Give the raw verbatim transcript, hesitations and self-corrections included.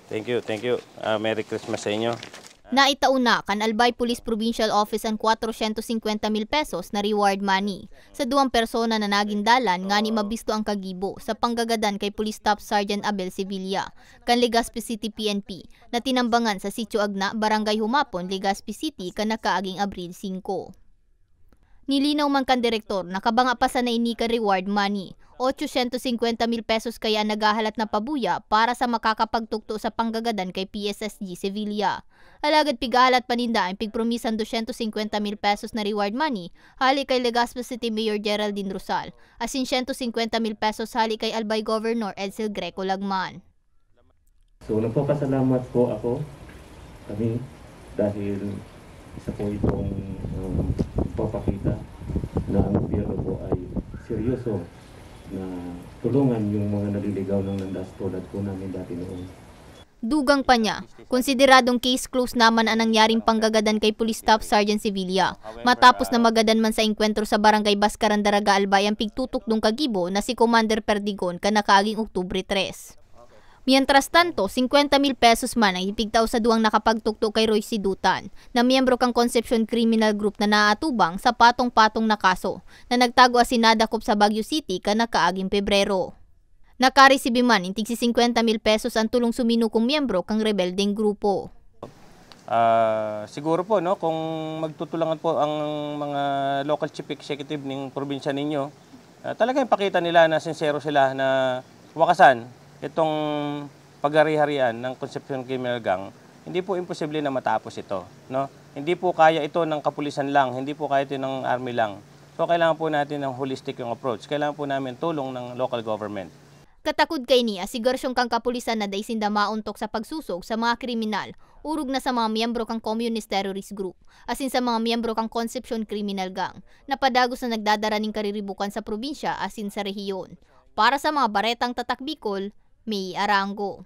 Thank you, thank you. Ah, Merry Christmas sa inyo. Naitao na kan Albay Police Provincial Office an kwatrosyentos singkwenta mil pesos na reward money sa duwang persona na nagin dalan ngani mabisto ang kagibo sa panggagadan kay Police Staff Sergeant Abel Sevilla kan Legazpi City P N P na tinambangan sa Sitio Agna, Barangay Humapon, Legazpi City, kan nakaaging Abril singko. Nilinaw man kan direktor na kabanga pa sana ini kan reward money, otsosyentos singkwenta mil pesos kaya an naghahalat na pabuya para sa makakapagtukto sa panggagadan kay P S S G Sevilla. Alagad pighahalat pa ninda an pigpromisan dosyentos singkwenta mil pesos na reward money hali kay Legazpi City Mayor Geraldine Rosal, asin syentos singkwenta mil pesos hali kay Albay Governor Edsel Greco Lagman. So nagpapasalamat po ako, kami, dahil isa po itong um, pagpapakita na ang gobyerno po ay seryoso na tulungan yung mga naliligaw ng landas tulad po namin dati noon. Dugang pa niya, konsideradong case closed naman ang nangyaring panggagadan kay Police Staff Sergeant Sevilla, matapos na magadan man sa engkwentro sa Barangay Bascaran, Daraga, Albay ang pigtutukdong kagibo na si Commander Perdigon kan nakaaging Oktubre tres. Mientras tanto, singkwenta mil pesos man ang ipigtao sa duwang nakapagtukdo kay Roy Sidutan, na miyembro kan Concepcion Criminal Group na naatubang sa patong-patong na kaso na nagtago asin nadakop sa Baguio City kan nakaaging Pebrero. Nakaresibi man nin tigsi singkwenta mil pesos an tulong suminukong miyembro kan rebeldeng grupo. Ah, siguro po, no, kung magtutulangan po ang mga local chief executive ng probinsya ninyo, ah, talagang ipakita nila na sincero sila na wakasan itong paghari-harian ng Concepcion Criminal Gang, hindi po imposible na matapos ito, no? Hindi po kaya ito ng kapulisan lang, hindi po kaya ito ng army lang. So kailangan po natin ng holistic yung approach. Kailangan po namin tulong ng local government. Katakod kaini, asegurasyon kan kapulisan na dai sinda maontok sa pagsusog sa mga kriminal, orog na sa mga miyembro kan Communist Terrorist Group, asin sa mga miyembro kan Concepcion Criminal Gang, na padagos na nagdadara nin kariribukan sa probinsya asin sa rehiyon. Para sa mga baretang Tatak Bicol, May Arango.